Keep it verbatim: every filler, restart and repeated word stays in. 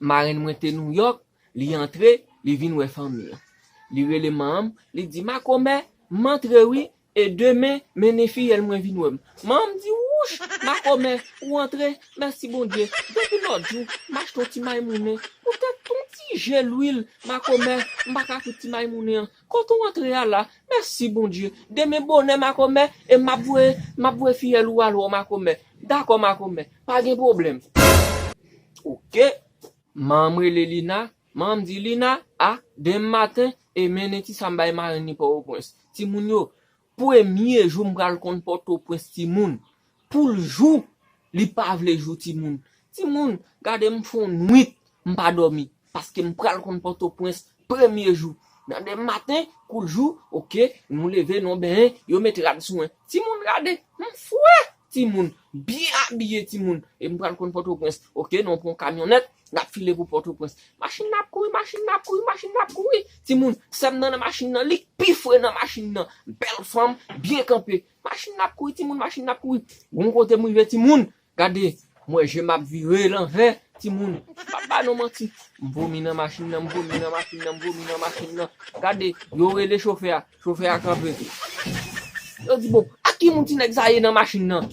marenn mwen te Nouyòk, li antre, li vin wè fanmi an. Li rele manman m, li di, "Makomè, m antre wi, e demen, mennen fiyèl mwen vin wè m." Manman m di, "Wouch, makomè, ou antre, mèsi Bondye. Depi lòt jou, m achte yon ti maymounen. Poutèt yon ti je lwil, makomè, m pa ka kwit ti maymounen an. Kote w antre a la? Mèsi Bondye. Demen bonè, makomè, e m ap voye, m ap voye fiyèl ou al wè w, makomè." "Dakò, makomè, pa gen pwoblèm." Oke. Manman m rele Lina. Manman m di, "Lina, a, demen maten, e mennen ti sa m bay marenn li Pòtoprens." Timoun yo, premye jou m pral konn Pòtoprens, timoun. Pou l jou, li pa vle jou, timoun. Timoun, gade m fè yon nwit, m pa dòmi. Paske m pral konn Pòtoprens, premye jou. Nan demen maten, kou l jou, oke, nou leve, nou benyen, yo met rad sou mwen. Timoun, gade, m fre, timoun, byen abiye, timoun. E m pral konn Pòtoprens, oke, nou pran kamyonèt, n ap file pou Pòtoprens. Machin nan ap kouri, machin nan ap kouri, machin nan ap kouri. Timoun, sè m nan nan machin nan, li k pi fre nan machin nan. Bèl fanm, byen kanpe. Machin nan ap kouri, timoun, machin nan ap kouri. Gon kote m rive, timoun, gade, m wè je m ap vire lanvè, timoun. M p ap ba nou manti. M vomi nan machin nan, m vomi nan machin nan, m vomi nan machin nan. Gade, yo rele chofè a, chofè a kanpe. Yo di, "Bon, ak ki moun ti nèg sa ye nan machin nan?"